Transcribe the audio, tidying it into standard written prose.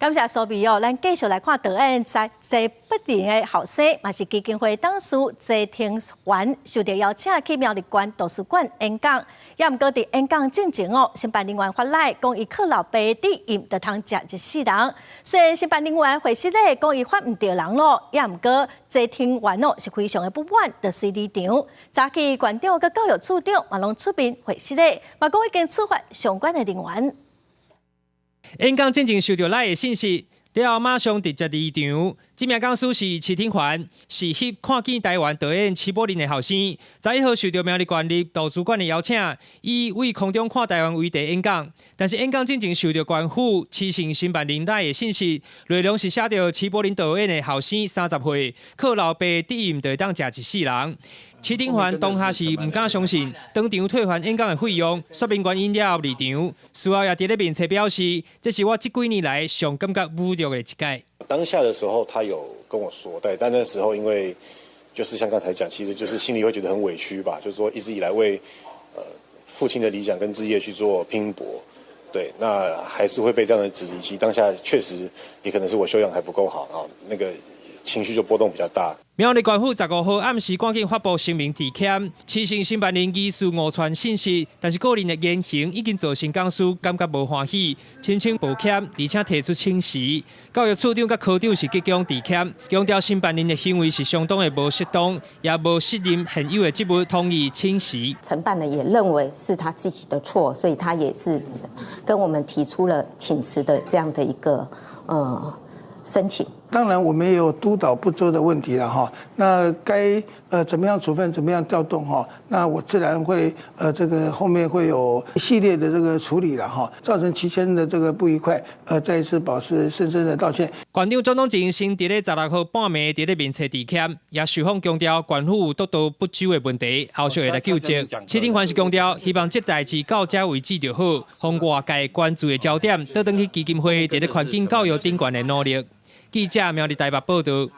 感謝蘇美哦，咱繼續來看導演在謝柏林的後生，嘛是基金會董事謝廷環受到邀請去苗栗縣圖書館演講，也毋過佇演講進前哦，承辦人員發來講伊靠老爸致陰就通食一世人。雖然承辦人員回釋咧講伊發毋著人咯，也毋過謝廷環哦是非常的不滿，就隨離場。早起縣長佮教育處長嘛攏出面回釋咧，嘛講已經處罰相關的人員。演講進前收著賴的信息，了後馬上直接離場。這名講師是徐廷環，是翕看見台灣導演齊柏林的後生。11號受著苗栗縣立圖書館的邀請，以為空中看台灣為題演講。但是演講進前受著縣府市政承辦人賴的信息，內容是寫著齊柏林導演的後生30歲，靠老爸致陰就會當食一世人。徐廷環當下是毋敢相信，當場退還演講的費用，說明原因了後離場。事後也佇咧面冊表示，這是我這幾年來上感覺侮辱的一屆。當下的時候，他有跟我說，對，但那時候因為就是像剛才講，其實就是心裡會覺得很委屈吧，就是說一直以來為父親的理想跟志業去做拼搏，對，那還是會被這樣的質疑。其實當下確實也可能是我修養還不夠好啊，那個情緒就波動比較大。苗栗縣府15號暗時趕緊發布聲明致歉，市政承辦人疑似誤傳信息，但是個人的言行已經造成講師感覺無歡喜，深深抱歉，而且提出請辭。教育處長佮科長是急強致歉，強調承辦人的行為是相當的無適當，也無適任現有的職務，同意請辭。承辦人也認為是他自己的錯，所以他也是跟我們提出了請辭的這樣的一個申請。當然，我們也有督導不周的問題了哈。那該怎麼樣處分，怎麼樣調動哈？那我自然會這個後面會有一系列的這個處理了哈。造成齊先生的這個不愉快，再一次表示深深的道歉。縣長鍾東錦先佇咧16號半暝佇咧面冊致歉，也受訪強調縣府有督導不周的問題，後續會來糾正。徐廷環是強調，希望這代誌到這為止就好，予外界關注的焦點倒轉去基金會佇咧環境教育頂懸的努力。記者苗栗台北報道。